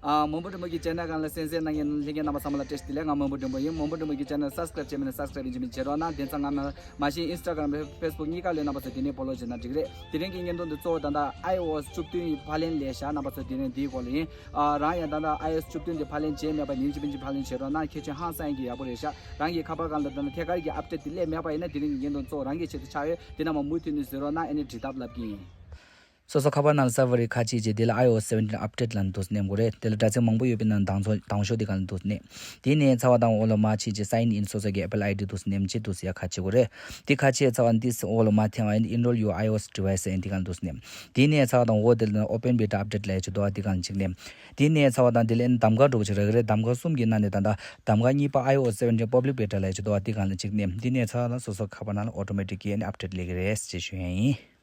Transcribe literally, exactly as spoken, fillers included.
ཨ། མོན་པོ་སྒྲོན་མོ་གི་ཅེ་ནལ་སྒང་ལ་གསན་གཟིགས་གནང་མཁན་ལྷན་རྒྱས་རྣམ་པ་ཚང་མ་ལ་བཀྲ་ཤིས་བདེ་ལེགས། ང་མོན་པོ་སྒྲོན་མོ་ཡིན། མོན་པོ་སྒྲོན་མོ་གི་ཅེ་ནལ་སབ་སི་ཀ་རེབ་བྱས་མེད་ན་སབ་སི་ཀ་རེབ་ཡིན་གཅིག་མིན་གཅིག་བྱེད་རོགས་གནང་། དེ་ཚང་ང་མ་མ་གཞི་ཨིན་སི་ཊ་གྷ་རམ་ཕེ་སི་བུག་གཉིས་ཀ་ལ་ཡོད་རྣམ་པ་ཚོ་དེ་ནས་ཕོ་ལོ་བྱེད་ན་འགྲིག་གི་རེད། དེ་རིང་གི་བརྙན་ཐུང་འདི་གཙོ་བོ་ད་ལྟ་ཨའི་ཨོ་ཨེས་བཅུ་བདུན་ཡི་ཕབ་ལེན་སླེབས་ཤག་རྣམ་པ་ཚོ་དེ་རིང་འདིའི་སྐོར་ལ་ཡིན། ཨ། རང་ཡང་ད་ལྟ་ཨའི་ཨོ་ཨེས་བཅུ་བདུན་འདི་ཕབ་ལེན་བྱས་མེད་པ་ཡིན་གཅིག་མིན་གཅིག་ཕབ་ལེན་བྱེད་རོགས་གནང་། གལ་ཆེན་ཧང་སང་གི་ཡག་པོ་རེད་ཤག་རང་གི་ཁ་པར་སྒང་ལ་ད་ལྟ་ཐད་ཀར་གྱི་ཨབ་ཌེཊ་འདི་སླེབས་མེད་པ་ཡིན་ན་དེ་རིང་གི་བརྙན་ཐུང་གཙོ་བོ་རང་གི་ཆེད་དུ་ཆགས་ཡོད། དེ་རྣམ་པ་མུ་མཐུད་ནས་གཟིགས་རོགས་གནང་། ཨ་ནི་འབྲི་ཐབས་ལབ་ཀྱི་ཡིན། སོ་སོ་ཁ་པར་ནང་ལ་སར་ཝར་རེ་ཁ་ཕྱེ་རྗེས་དེ་ལ་ཨའི་ཨོ་ཨེས་སེ་བེན་ཊིན་ཨབ་ཌེཊ་ལབ་འདུག་སེ་མནན་དགོས་རེད། དེ་ལ་དྲ་ཚིགས་མང་པོ་ཡོད་པའི་ནང་དང་ཚོ་དང་ཤོག་དེ་སྒང་ལ་འདུག་སེ་མནན། དེ་ནས་ཚ་བ་དང་འོག་ལ་མར་ཕྱེ་རྗེས་སའིན་ཨིན། སོ་སོ་གི་ཨེ་པལ་ཨའི་ཌི་འདུག་སེ་མནན་བྱས་འདུག་སེ་ཡར་ཁ་ཕྱེ་དགོས་རེད། དེ་ཁ་ཕྱེ་ཚར་བ་འདི་འོག་ལ་མར་འཐེན་ཨ་ནི་Enroll your iOS device ཨ་ནི་དེ་སྒང་ལ་འདུག་སེ་མནན། དེ་ནས་ཚ་བ་དང་འོག་དེ་ལ་Open Beta Update ལབ་ཡ་ཅིག་འདུག་ཨ། དེ་སྒང་ལ་གཅིག་མནན། དེ་ནས་ཚ་བ་དང་དེ་ལ་ཨ་ནི་གདམ་ག་འདྲ་པོ་ཅིག་རག་གི་རེད། གདམ་ག་གསུམ་གྱི་ནང་ནས་ད་ལྟ་གདམ་ག་གཉིས་པ་ཨའི་ཨོ་ཨེས་སེ་བེན་ཊིན་Public Beta ལབ་ཡ་ཅིག་འདུག་ཨ། དེ་སྒང་ལ་གཅིག་མནན། དེ་ནས་ཚ་བ་དང་སོ་སོ་ཁ་པར་ནང་ལ་ཨོ་ཊོ་མེ་ཊིག་གིས་ཨ་ནི་ཨབ་ཌེཊ་སླེབས་ཀྱི་རེད་ཅེས་ཞུ་ཡ་ཡིན།